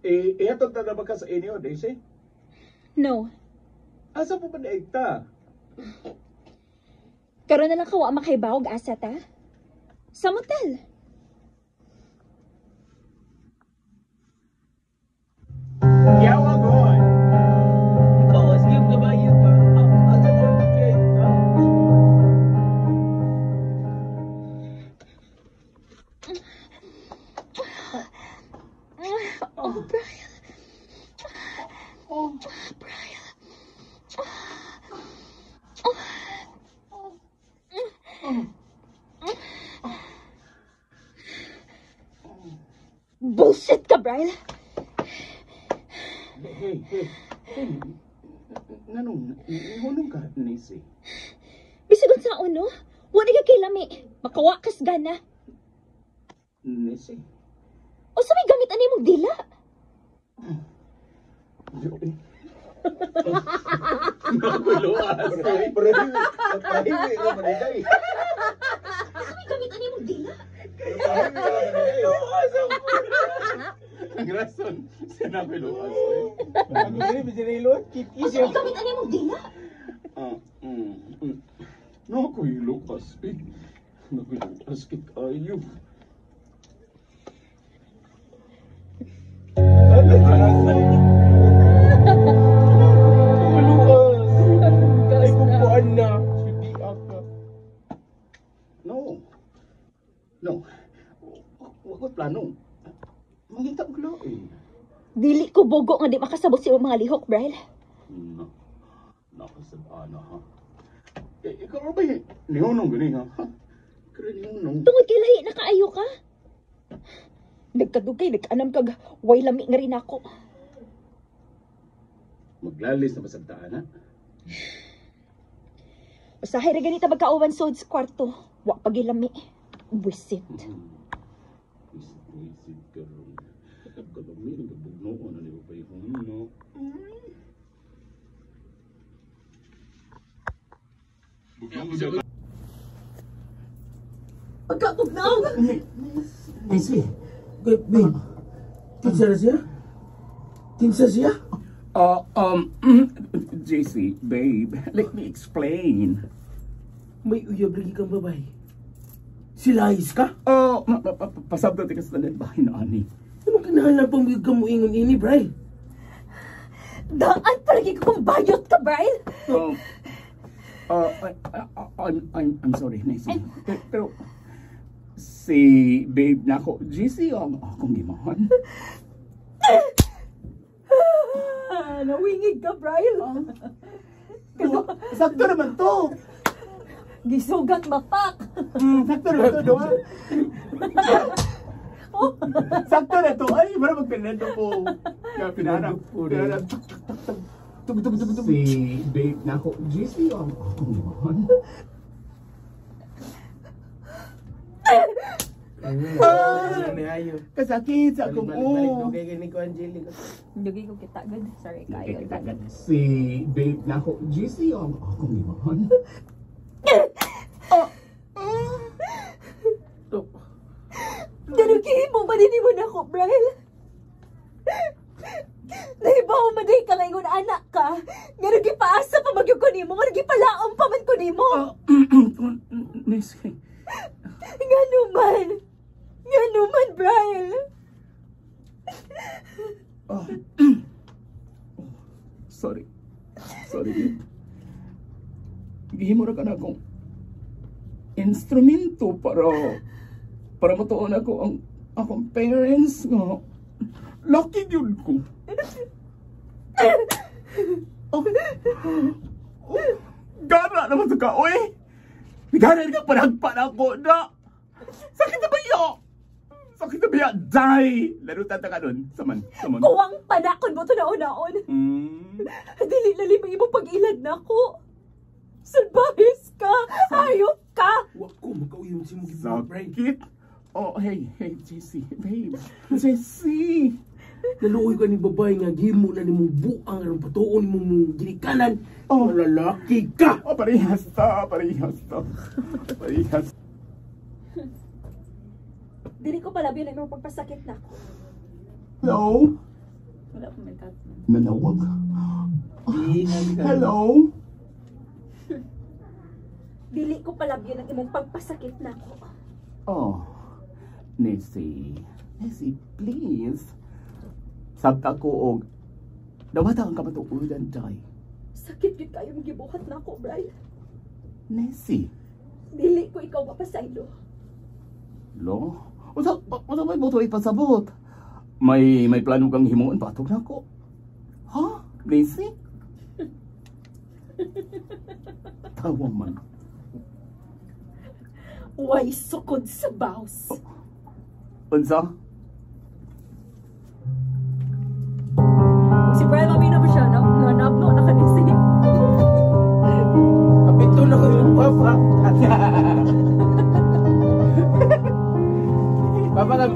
Eh, ihatod na ba ka sa inyo, Daisy? No. Asa po ba ta? Karon na lang kawa makahibaw og asa ta. Sa motel. Yawa god. Kawas yung kabayo ka. Asa ko kay ka? Oh, Brian. Oh, Brian. Bullshit ka, Brian. Hey, hey, hey. Nanong, hunong ka, Daisy? Bisag unsa uno, wala ka kay lami. Makawakas gana. Daisy? Unsa may gamit ani mong dila? Nagulo, asoy. Pahiwi ka ba nila? Unsa may gamit ani mong dila? Ang rason, siya nagulo, asoy. Ang dili bisinilo, kit Unsa may gamit ani mong dila? Nagulo, asoy. Nagulo, asoy kayo. Maluwas. Ay kupuan na. Sudi ka. No. No. Wa ko plano. Mangita og lain. Dili ko bogo nga di makasabot sa imong mga lihok, Brian. No. Nakasabana ha. Eh, ikaw ba nihunong gani ha? Ha? Ikaw nihunong. Tungod kay lahi na kaayo ka. Nagkadugay, nagkaanam kag way lami nga rin ako. Maglalis na pasagtaan ha? Usahay ra ganita magkauban sod sa kwarto. Wa pagilami. Buisit. Wisit, wisit karon. Kalami ng kabugnoon na ni Babay no. Pagkakugnaw! Nancy. Babe. Kinsa na siya? Kinsa siya? JC, babe, let me explain. May uyab lagi kang babae. Sila ayos ka? Oh, pasabot ka sa tanan bahay na ani. Anong kinahanglan pang mo ingon ini, Bray? Daan palagi ko kung bayot ka, Brian! I'm sorry, Nancy. Pero, si babe na ako, GC ang akong gimahan. Nawingig ka, Brian. Sakto naman to. Gisugat mapak. Sakto naman to, diba? Sakto na to. Ay, mara magpinendo po. Kaya pinarap. Pinarap. Tug, tug, tug, tug. Si babe na ako, GC ang akong gimahan. Ah! Kasakit sa akong Balik, balik, ulo. dugay kay ni ko, Angelica. Dugay ko kita, good. Sorry, kayo. Si babe na ako, GC ang akong gimahan. Danukihin mo, manini mo na ako, Brian. Nahibaw man day ka ngayon, anak ka. Nga nagipaasa pa magyug ko nimo, nga nagipalaom pa man ko nimo. Nancy. Nga naman. Nga naman, Brian. Oh. Sorry. Sorry, babe. Gihimo ra ka na akong instrumento para matuon ako ang akong parents nga lucky gyud ko. Oh. Oh. Gara naman sa ka, oy! Gara ka panagpa na ako na! Sakit na ba yo? Sakit na ba ya? Die! Laro tata ka nun. Saman, saman. Kuwang panakon mo to naon-naon. Dili lalim ang imong pag-ilad na ako. Salbahis ka! Hayop ka! Wa ko makauyom si mong gibuhat, Bray. Sakit! Oh, hey, hey, JC, babe. JC! Naluoy ka ni babae nga gihimo na nimong buang aron patuon nimo mong ginikanan. Oh. Lalaki ka! Oh, parehas ta, parehas ta. Parehas. Dili ko palabi na imong pagpasakit na ako. Hello? Wala pa may cut. Nanawag. Di, nani ka. Hello? Dili ko palabyon ang imong pagpasakit nako. Oh, Nessie. Nessie, please. Sabta ko og dawata ang kamatuoran, Day. Sakit gyud kayo ang gibuhat nako, Bray. Nessie. Dili ko ikaw mapasaylo. Lo? Unsa may buto ipasabot? May plano kang himuon patog nako. Ha? Nessie? Tawa man. Way sukod sa baws. Unsa? Si Brian mamina ba siya? Nanabno na kanisi. Kapito na ko yung papa. Papa,